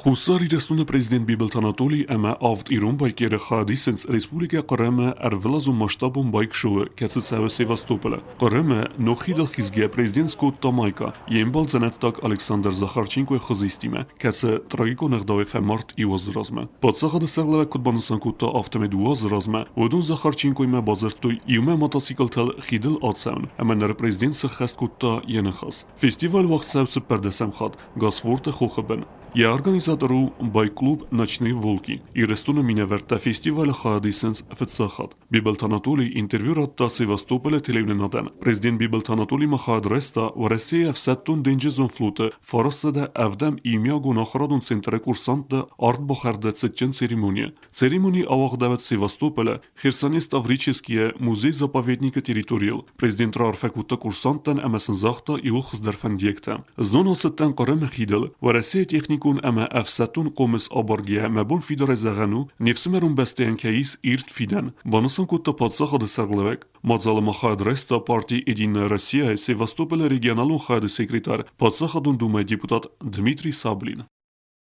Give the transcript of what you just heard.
Хуссар Ирыстоны президент Бибылты Анатолий ӕмӕ авд ирон байкеры хайад исынц Республикӕ Хъырымы ӕрвылазон масштабон байк-шоуы, кӕцы цӕуы Севастополы. Хъырымы ног хидыл хизгӕ президент скодта майка йе мбал дзӕнӕттаг Александр Захарченкойы хуызистимӕ, кӕцы трагикон ӕгъдауӕй фӕмард иу азы размӕ. Паддзахады сӕргълӕууӕг куыд банысан кодта, афтӕмӕй дыууӕ азы размӕ уыдон Захарченкоимӕ бадзырдтой иумӕ мотоциклтыл хидыл ацӕуын, ӕмӕ ныр президент сӕххӕст кодта йӕ ныхас. Фестиваль уагъд цӕуы цыппӕрдӕсӕм хатт Гасфорты хохы бын. Йӕ организатор у байк-клуб «Ночные волки». Ирыстоны минӕвӕрттӕ фестивалы хайад исынц фыццаг хатт. Бибылты Анатолий интервью радта Севастополы телеуынынадӕн. Президент Бибылты Анатолий хайад райста Уӕрӕсейы ӕфсӕддон-денджызон флоты фарсцӕдӕ ӕвдӕм иумиагон ахуырадон центры курсантты ардбахӕрды цытджын церемонийы. Церемони ауагъдӕуыд Севастополы Херсонес Таврическийы музей-заповедникы территорийыл. Президент раарфӕ кодта курсанттӕн ӕмӕ сын загъта иууыл хуыздӕр фӕндиӕгтӕ. Знон ацыдтӕн Хъырымы хидыл, Уӕрӕсейы техникон ӕмӕ ӕфсӕддон хъомыс абаргӕйӕ мӕ бон фидарӕй зӕгъӕн у, не фсымӕрон бӕстӕйӕн кӕй ис ирд фидӕн, банысан кодта паддзахады сӕргълӕууӕг. Мадзалы ма хайад райста парти «Единая Россия» Севастополы регионалон хайады секретарь, Паддзахадон Думӕйы депутат Дмитрий Саблин.